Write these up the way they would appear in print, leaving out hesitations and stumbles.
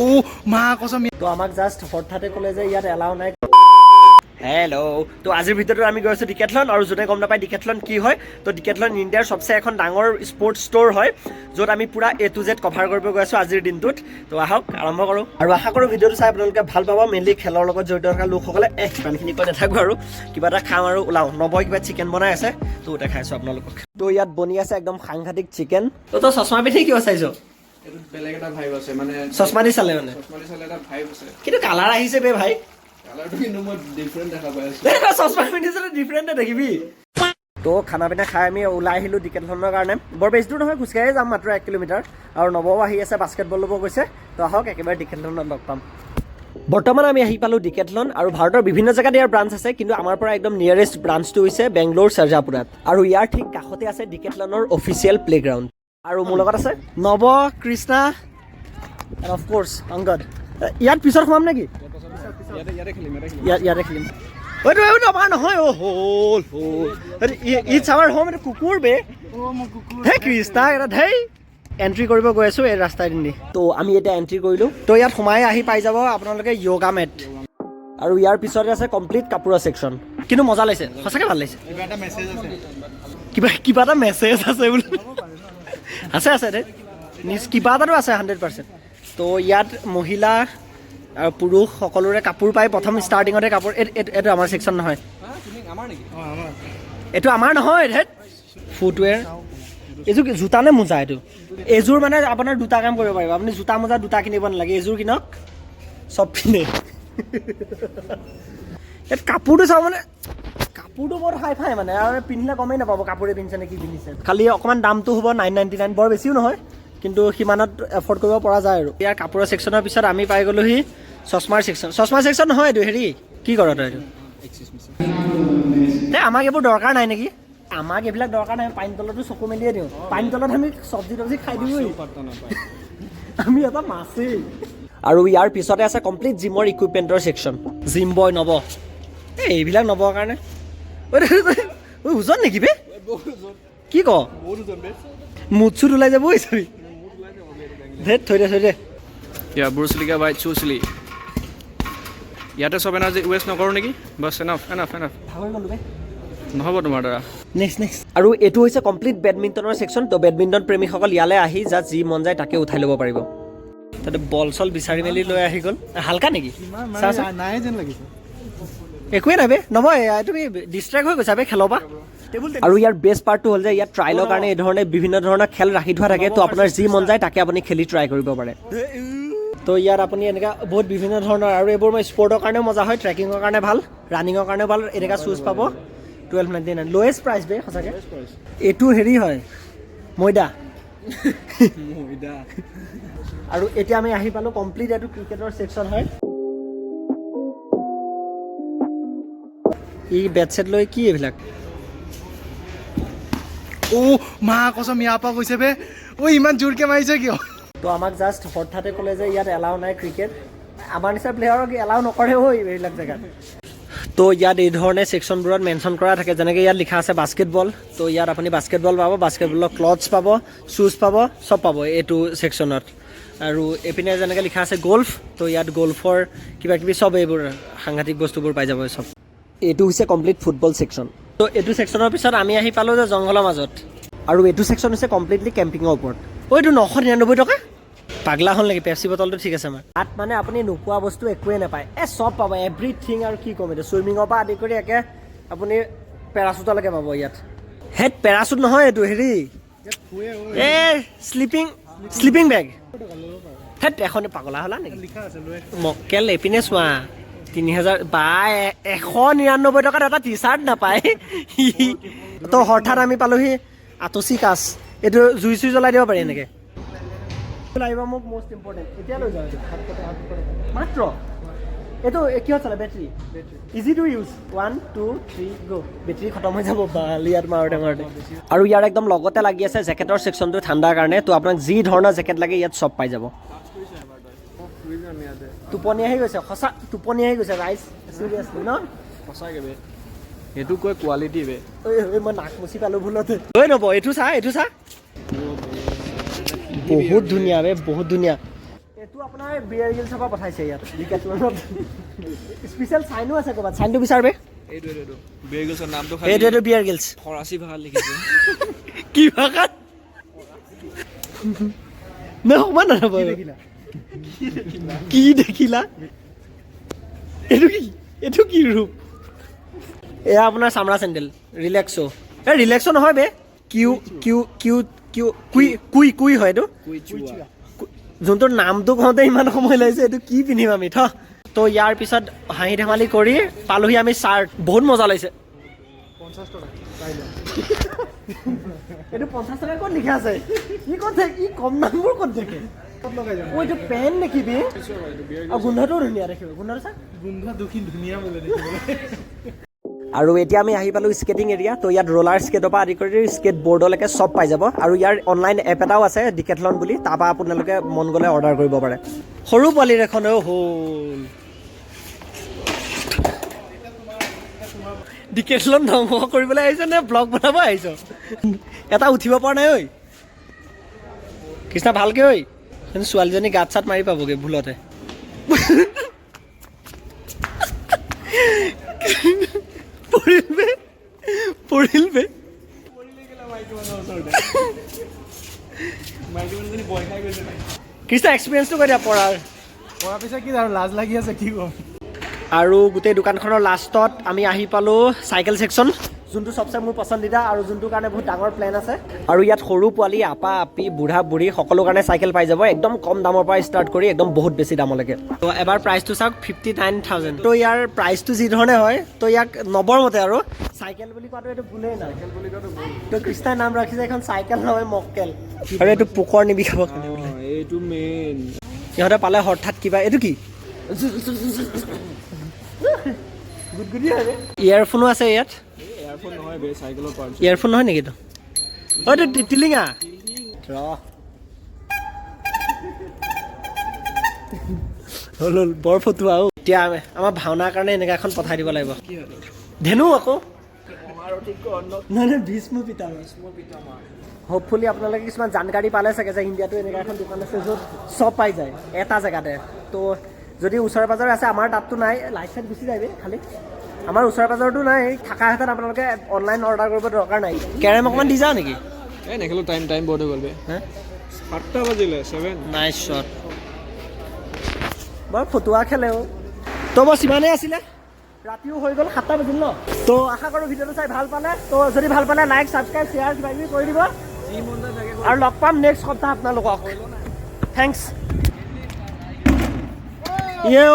অ' মা কচম। তো আমাক জাষ্ট হঠাতে ক'লে যে ইয়াত এলাও নাই। হেল্ল', তো আজিৰ ভিতৰত আমি গৈ আছোঁ ডিকেথলন। আৰু যোনে গম নাপায় ডিকেথলন কি হয়, তো ডিকেথলন ইণ্ডিয়াৰ চবচে এখন ডাঙৰ স্পৰ্টছ ষ্ট'ৰ হয়, য'ত আমি পূৰা এ টু জেড কভাৰ কৰিব গৈ আছোঁ আজিৰ দিনটোত। তো আহক, আৰম্ভ কৰোঁ। আৰু আশা কৰোঁ ভিডিঅ'টো চাই আপোনালোকে ভাল পাব, মেইনলি খেলৰ লগত জড়িত থকা লোকসকলে। ইমানখিনি কৈ নাথাকোঁ আৰু, কিবা এটা খাম আৰু ওলাওঁ। নবই কিবা চিকেন বনাই আছে, তো দেখাইছোঁ আপোনালোকক। তো ইয়াত বনি আছে একদম সাংঘাতিক চিকেন। তো তই চশমা পিন্ধি কিয় চাইছ? এইটোত বেলেগ এটা ভাইব আছে মানে। চশমা দি চালে মানে। চশমা দি চালে এটা ভাইব আছে। কিন্তু কালাৰ আহিছে বে ভাই। কালাৰটো কিন্তু মই ডিফাৰেণ্ট দেখা পাই আছো। এই তই চশমা পিন্ধিছ, ডিফাৰেণ্টে দেখিবি। তো খানা পিনা খাই আমি ওলাই আহিলোঁ ডিকেথলনৰ কাৰণে। বৰ বেছি দূৰ নহয়, খোজকাঢ়িয়ে যাম, মাত্ৰ 1 কিলোমিটাৰ। আৰু নবও আহি আছে, বাস্কেটবল ল'ব গৈছে। তো আহক, একেবাৰে ডিকেথলনত লগ পাম। বৰ্তমান আমি আহি পালোঁ ডিকেথলন। আৰু ভাৰতৰ বিভিন্ন জেগাত ইয়াৰ ব্ৰাঞ্চ আছে, কিন্তু আমাৰ পৰা একদম নিয়েৰেষ্ট ব্ৰাঞ্চটো হৈছে বেংগলোৰ চাৰ্জাপুৰাত। আৰু ইয়াৰ ঠিক কাষতে আছে ডিকেথলনৰ অফিচিয়েল প্লে'গ্ৰাউণ্ড। আৰু মোৰ লগত আছে নৱ, কৃষ্ণা এণ্ড অফক'ৰ্ছ অংগদ। ইয়াত পিছত সোমাম নেকি? ইয়াতে খেলিম, ইয়াতে খেলিম। ইয়াতে খেলিম। এইটো আমাৰ নহয়। অ' হ'ল হ'ল, it's our home. এইটো কুকুৰ বে। হে কৃষ্ণা, এটা ধেই এণ্ট্ৰি কৰিব গৈ আছোঁ এই ৰাস্তাই দি। তো আমি এতিয়া এণ্ট্ৰি কৰিলোঁ। তো ইয়াত সোমাই আহি পাই যাব আপোনালোকে য়োগা মেট। আৰু ইয়াৰ পিছতে আছে কমপ্লিট কাপোৰৰ ছেকশ্যন। কিন্তু মজা লাগিছে, সঁচাকৈ ভাল লাগিছে। কিবা এটা মেছেজ আছে। কিবা এটা মেছেজ আছে বোলে। আছে আছে দে নিজ কিবা এটাতো আছে, 100%। তো ইয়াত মহিলা আৰু পুৰুষ সকলোৰে কাপোৰ পায়। প্ৰথম ষ্টাৰ্টিঙতে কাপোৰ। এইটো আমাৰ ছেকশ্যন নহয়। আমাৰ নেকি? অঁ, আমাৰ। এইটো আমাৰ নহয়। ধেত, ফুটৱেৰ। এইযোৰ কি জোতা নে মোজা এইটো? এইযোৰ মানে আপোনাৰ দুটা কাম কৰিব পাৰিব আপুনি। জোতা মোজা দুটা কিনিব নালাগে, এইযোৰ কিনক, চব পিনে। ইয়াত কাপোৰটো চাওঁ, মানে কাপোৰটো বৰ হাই ফাই মানে, আৰু পিন্ধিলে গমেই নাপাব কাপোৰে পিন্ধিছে নে কি পিন্ধিছে। খালি অকণমান দামটো হ'ব 999, বৰ বেছিও নহয়, কিন্তু সিমানত এফৰ্ড কৰিব পৰা যায়। আৰু ইয়াৰ কাপোৰৰ ছেকশ্যনৰ পিছত আমি পাই গ'লোহি চশমাৰ ছেকশ্যন। চশমাৰ ছেকশ্যন নহয় এইটো, হেৰি কি কৰ তই এইটো? এই আমাক এইবোৰ দৰকাৰ নাই নেকি? আমাক এইবিলাক দৰকাৰ নাই। পানী তলতো চকু মেলিয়ে দিওঁ। পানী তলত আমি চব্জি তব্জি খাই দিওঁ। পাত্তা নাপায়। আমি এটা মাছেই। আৰু ইয়াৰ পিছতে আছে কমপ্লিট জিমৰ ইকুইপমেণ্টৰ ছেকশ্যন। জিম বয় নব, এই এইবিলাক নবৰ কাৰণে। ঐ, ঐ, ওজন নেকি বে? কি ক? বহুত ওজন বে। মুট চুট ওলাই যাব। ঐ চাবি, ধেত, থৈ দে, থৈ দে। ইয়া ব্ৰুচলিকা বাই চুচলি। ইয়াতে চব এনাৰ্জি ৱেষ্ট নকৰোঁ নেকি? Bus, enough enough enough. ভাগৰি গ'লো বে। নহ'ব তোমাৰ দ্বাৰা। Next, next. আৰু এইটো হৈছে কমপ্লিট বেডমিণ্টনৰ ছেকশ্যন। তো বেডমিণ্টন প্ৰেমীসকল ইয়ালৈ আহি যাত যি মন যায় তাকে উঠাই ল'ব পাৰিব। তাতে বল চল বিচাৰি মেলি লৈ আহি গ'ল। হালকা নেকি? ইমান চাচোন। মানে নাই যেন লাগিছে। একোৱে নাই বে। নহয়, তুমি ডিষ্ট্ৰেক্ট হৈ গৈছা বে খেলৰ পৰা। আৰু ইয়াৰ বেষ্ট পাৰ্টটো হ'ল যে ইয়াত ট্ৰাইলৰ কাৰণে এই ধৰণে বিভিন্ন ধৰণৰ খেল ৰাখি থোৱা থাকে। তো আপোনাৰ যি মন যায় তাকে আপুনি খেলি ট্ৰাই কৰিব পাৰে। তো ইয়াত আপুনি এনেকুৱা বহুত বিভিন্ন ধৰণৰ, আৰু এইবোৰ মই স্পৰ্টৰ কাৰণেও মজা হয়, ট্ৰেকিঙৰ কাৰণে ভাল, ৰানিঙৰ কাৰণেও ভাল। এনেকুৱা শ্বুজ পাব 1299, লৱেষ্ট প্ৰাইচ বে সঁচাকৈ। এইটো হেৰি হয়, ময়দা। ময়দা। আৰু এতিয়া আমি আহি পালোঁ কমপ্লিট এইটো ক্ৰিকেটৰ ছেকশ্যন হয়। ই বেট চেট লৈ কি এইবিলাক? অ' মা কচম, ইয়াৰ পৰা কৈছে বে। ঐ, ইমান জোৰকে মাৰিছে কিয়? তো আমাক জাষ্ট হঠাতে ক'লে যে ইয়াত এলাও নাই ক্ৰিকেট। আমাৰ নিচিনা প্লেয়াৰক এলাও নকৰে ঐ এইবিলাক জেগাত। তো ইয়াত এই ধৰণে ছেকশ্যনবোৰত মেনশ্যন কৰা থাকে, যেনেকৈ ইয়াত লিখা আছে বাস্কেটবল। তো ইয়াত আপুনি বাস্কেটবল পাব, বাস্কেটবলৰ ক্লথছ পাব, শ্বুজ পাব, চব পাব এইটো ছেকশ্যনত। আৰু এইপিনে যেনেকৈ লিখা আছে গল্ফ, তো ইয়াত গল্ফৰ কিবা কিবি চব এইবোৰ সাংঘাতিক বস্তুবোৰ পাই যাব চব। এইটো হৈছে কমপ্লিট ফুটবল ছেকশ্যন। তো এইটো ছেকশ্যনৰ পিছত আমি আহি পালোঁ যে জংঘলৰ মাজত। আৰু এইটো ছেকশ্যন হৈছে কমপ্লিটলি কেম্পিঙৰ ওপৰত। অ' এইটো 999 টকা, পাগলা হ'ল নেকি? পেপচি বটলটো ঠিক আছে আমাৰ। তাত মানে আপুনি নোপোৱা বস্তু একোৱেই নাপায়। চব পাব, এভৰিথিং। আৰু কি ক'ম এতিয়া, চুইমিঙৰ পৰা আদি কৰি একে আপুনি পেৰাচুটলৈকে পাব ইয়াত। হেত, পেৰাচুট নহয়, এইটো হেৰি, এই শ্লিপিং বেগ। হেত, এখন পাগলা হ'লা নেকি? লিখা আছে লৈ। মক্কেল, এইপিনে চোৱা, 3000 বা 199 টকাত এটা টি চাৰ্ট নাপায়। তো হঠাৎ আমি পালোহি আতচী কাঁচ। এইটো জুই চুই জ্বলাই দিব পাৰি এনেকৈ। লাগিব মোক মষ্ট ইম্পৰ্টেণ্ট, এতিয়া লৈ যাওঁ এইটো। মাত্ৰ এইটো কিহত চলে? Battery, easy to use. One, two, three, go. Battery খতম হৈ যাব বাল ইয়াত মাৰোঁতে মাৰোঁতে। আৰু ইয়াৰ একদম লগতে লাগি আছে জেকেটৰ ছেকশ্যনটো ঠাণ্ডাৰ কাৰণে। তো আপোনাক যি ধৰণৰ জেকেট লাগে ইয়াত চব পাই যাব। টোপনি আহি গৈছে, সঁচা টোপনি আহি গৈছে ৰাইজ, চিৰিয়াছলি ন? সঁচাকে বে, সেইটো কয় কোৱালিটি বে। ঐ ঐ, মই নাক মুচি পালোঁ ভুলতে। ঐ নব, এইটো চা, এইটো চা, বহুত ধুনীয়া বে, বহুত ধুনীয়া। এইটো আপোনাৰ বিয়াৰ গিলছৰ পৰা পঠাইছে ইয়াত ডিকেটলনত। স্পেচিয়েল চাইনো আছে ক'ৰবাত, চাইনটো বিচাৰবে। এইটো এইটো এইটো বিয়েৰ গিলছৰ নামটো। এইটো বিয়াৰ গিলছ। ফৰাচী ভাষাত লিখিছে। কি ভাষাত ন অকণমান নাপাব। কি দেখিলা? এইটো কি? এইটো কি ৰূপ? এয়া আপোনাৰ চামৰা চেণ্ডেল, ৰিলেক্স'। এই ৰিলেক্স' নহয় বে, কিউ কিউ কিউ কিউ কুই কুই কুই হয় এইটো। যোনটোৰ নামটো কওঁতে ইমান সময় লাগিছে, এইটো কি পিন্ধিম আমি? থ। তো ইয়াৰ পিছত হাঁহি ধেমালি কৰি পালোহি আমি চাৰ্ট। বহুত মজা লাগিছে। 50 টকা পাই লোৱা। এইটো 50 টকা ক'ত লিখা আছে? ই ক'ত থাকে? ই কম দামবোৰ ক'ত দেখে? ক'ত লগাই যাম? অ, এইটো পেণ্ট দেখিবি আৰু গোন্ধটোও ধুনীয়া দেখিব। গোন্ধটো চা। গোন্ধ দুখী ধুনীয়া বোলে দেখিবলৈ। আৰু এতিয়া আমি আহি পালোঁ স্কেটিং এৰিয়া। তো ইয়াত ৰোলাৰ স্কেটৰ পৰা আদি কৰি স্কেট বৰ্ডলৈকে চব পাই যাব। আৰু ইয়াৰ অনলাইন এপ এটাও আছে ডিকেথলন বুলি, তাৰপৰা আপোনালোকে মন গ'লে অৰ্ডাৰ কৰিব পাৰে। সৰু পোৱালিৰ এখন হ'ল। ডিকেথলন ধ্বংস কৰিবলৈ আহিছ নে ব্লগ বনাব আহিছ? এটা উঠিব পৰা নাই ঐ। কৃষ্ণা, ভালকে ঐ। কিন্তু ছোৱালীজনী গাত চাত মাৰি পাবগৈ ভুলতে। পৰিল বে, পৰিল বে। কৃষ্ণা, এক্সপিৰিয়েঞ্চটো কৈ দিয়া পঢ়াৰ। পঢ়াৰ পিছত কি আৰু, লাজ লাগি আছে, কি ক'ম। আৰু গোটেই দোকানখনৰ লাষ্টত আমি আহি পালোঁ চাইকেল ছেকশ্যন, যোনটো চবচে মোৰ পচন্দিদা আৰু যোনটোৰ কাৰণে বহুত ডাঙৰ প্লেন আছে। আৰু ইয়াত সৰু পোৱালি, আপা আপি, বুঢ়া বুঢ়ী সকলো কাৰণে চাইকেল পাই যাব, একদম কম দামৰ পৰা ষ্টাৰ্ট কৰি একদম বহুত বেছি দামলৈকে। তো এবাৰ প্ৰাইচটো চাওক, 59,000। তো ইয়াৰ প্ৰাইচটো যি ধৰণে হয়, তো ইয়াক নবৰ মতে আৰু চাইকেল বুলি কোৱাটো এইটো ভুলেই নাই। তো কৃষ্ণাই নাম ৰাখিছে এখন চাইকেল নহয়, মক্কেল। আৰু এইটো পোকৰ নিবিখাব কাৰণে বোলে। এইটো মেইন। ইহঁতে পালে হঠাৎ কিবা। এইটো কি ইয়েৰফোনো আছে ইয়াত। এয়াৰফোন নহয় বে, চাইকেলৰ পাৰ্টছ। ইয়েৰফোন নহয় নেকি এইটো? অ, এইটো টিলিঙা। ৰ, হ'ল হ'ল, বৰ ফটুৱা অ'। এতিয়া আমাৰ ভাওনাৰ কাৰণে এনেকুৱা এখন পঠাই দিব লাগিব। কি হয়? ধেনু আকৌ নহয় নহয়, ভীষ্ম পিতামহ। হোপফুলি আপোনালোকে কিছুমান জানকাৰী পালে চাগে যে ইণ্ডিয়াতো এনেকুৱা এখন দোকান আছে য'ত চব পাই যায় এটা জেগাতে। তো যদি ওচৰে পাজৰে আছে, আমাৰ তাততো নাই, লাইট চাইট গুচি যায় বে খালি। আমাৰ ওচৰে পাজৰতো নাই, থাকাহেঁতেন আপোনালোকে অনলাইন অৰ্ডাৰ কৰিব দৰকাৰ নাই। কেৰেম অকণমান দি যাওঁ নেকি? এই নেখেলো, টাইম টাইম বহুত হৈ গ'ল বে। হা। 7টা বাজিলে, 7। Nice shot. বৰ ফটুৱা খেলে অ'। তো বছ, ইমানেই আছিলে। ৰাতিও হৈ গ'ল, 7টা বাজিল ন। তো আশা কৰোঁ ভিডিঅ'টো চাই ভাল পালে। তো যদি ভাল পালে লাইক, ছাবস্ক্ৰাইব, শ্বেয়াৰ কিবা কিবি কৰি দিব। যি মন যায় তাকে। আৰু লগ পাম নেক্সট সপ্তাহ আপোনালোকক। Thanks. Yo,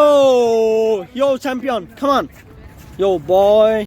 yo, champion, come on. Yo, boy.